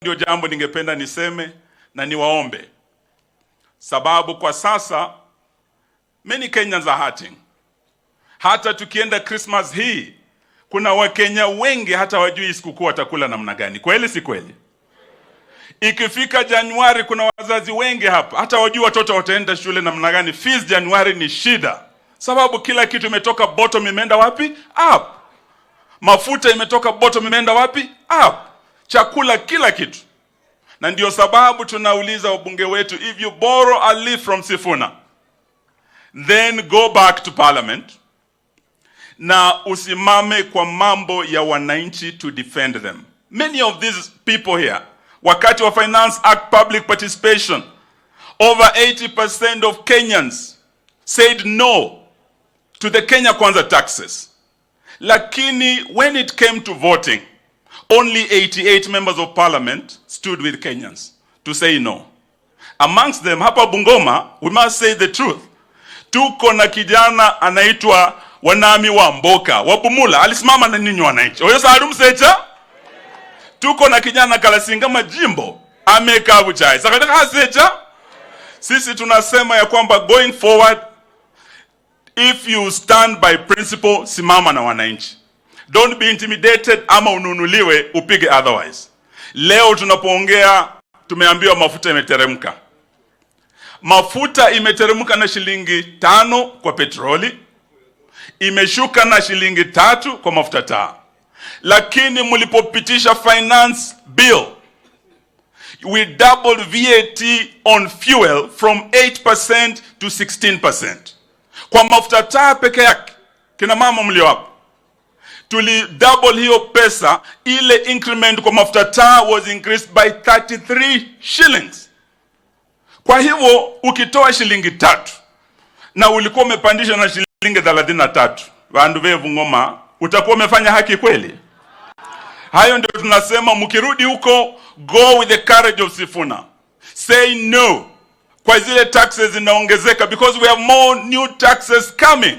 Ndio jambo ningependa niseme na niwaombe, sababu kwa sasa many Kenyans are hurting. Hata tukienda Christmas hii, kuna Wakenya wengi hata wajui sikukuu watakula namna gani. Kweli si kweli? Ikifika Januari, kuna wazazi wengi hapa hata wajui watoto wataenda shule namna gani. Fees Januari ni shida, sababu kila kitu imetoka bottom imeenda wapi? Up. Mafuta imetoka bottom imeenda wapi? Up. Chakula, kila kitu. Na ndio sababu tunauliza wabunge wetu, if you borrow a leaf from Sifuna, then go back to parliament na usimame kwa mambo ya wananchi to defend them. Many of these people here, wakati wa Finance Act public participation, over 80% of Kenyans said no to the Kenya Kwanza taxes. Lakini when it came to voting, only 88 members of parliament stood with Kenyans to say no. Amongst them, hapa Bungoma, we must say the truth. Tuko na kijana anaitwa Wanami wa Mboka wa Bumula, alisimama na ninyi wananchi. Oyo sali msecha. Tuko na kijana Kalasinga Majimbo amekaa buchai. Sakati kasecha. Sisi tunasema ya kwamba going forward, if you stand by principle, simama na wananchi. Don't be intimidated ama ununuliwe upige otherwise. Leo tunapoongea tumeambiwa mafuta imeteremka. Mafuta imeteremka na shilingi 5 kwa petroli, imeshuka na shilingi 3 kwa mafuta taa. Lakini mlipopitisha finance bill, we doubled VAT on fuel from 8% to 16%. Kwa mafuta taa peke yake, kina mama mlio hapo, tuli double hiyo pesa. Ile increment kwa mafuta taa was increased by 33 shillings. Kwa hivyo ukitoa shilingi 3 na ulikuwa umepandisha na shilingi 33, vandu ve Bungoma, utakuwa umefanya haki kweli? Hayo ndio tunasema, mkirudi huko, go with the courage of Sifuna, say no kwa zile taxes zinaongezeka, because we have more new taxes coming.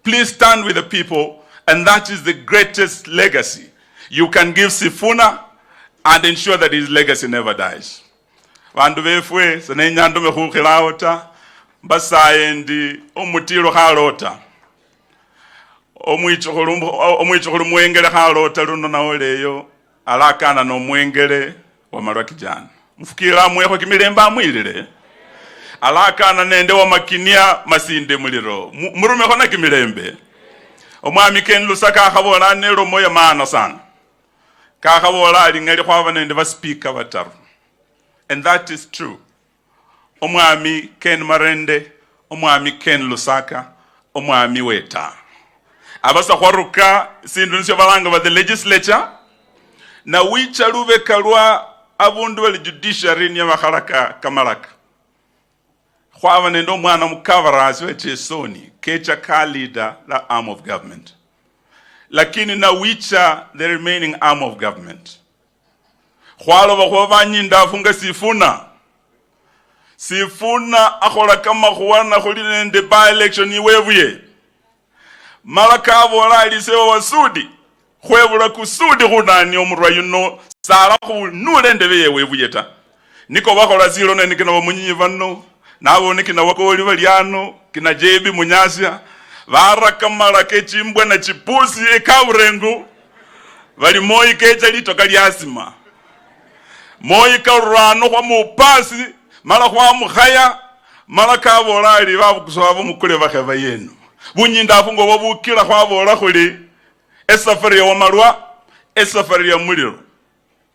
Please stand with the people, and that is the greatest legacy you can give Sifuna and ensure that his legacy never dies. Vandu befwe senenyandume khukhilawo ta, mbasaye ndi omutilo khalota, omwichukhulu mwengele khalota luno nawoleyo alakana nomwengele wamalwa kijana mfukila amwekho kimilembe amwilile alakana nende wamakinia masinde muliro murumekho na kimilembe. Omwami Ken Lusaka akhabola nelomo ya maana sana, kakhabola ali ng'ali khwaba nende baspika bataru, and that is true. Omwami Ken Marende, omwami Ken Lusaka, omwami Weta, abasa khwaruka sindu nisyo balanga ba the legislature na wicha lubeka lwa abundu bali judiciary niyo bakhalaka kamalaka. Khwaba nende omwana mukabarasi we Chesoni kecha ka leader the arm of government, lakini na wicha the remaining arm of government khwaloba khuba banyindafu nga Sifuna. Sifuna akhola kamakhuwa na khuli nende by election iwebuye mala kabola ali sewa wasudi khwebula kusudi khunani omurwa yuno sala khunula endebe yewebuye ta, niko bakhola silone nikina bamunyinyi bano nabone kina wakoli bali ano kina jebi munyasya bara kamala kechimbwa na chipusi ekaburengu bali Moi kecha litoka lyasima Moi karurano khwamupasi mala khwamukhaya mala kabola ali babukusa bamukule bakheba yenu bunyindafu ngo bubukila khwabola khuli esafari ya wamalwa, esafari ya muliro,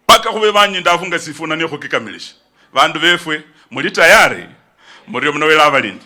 paka khube banyindafu nga Sifuna niyo khukikamilisha. Bandu befwe muli tayari murio muno wela abalindi.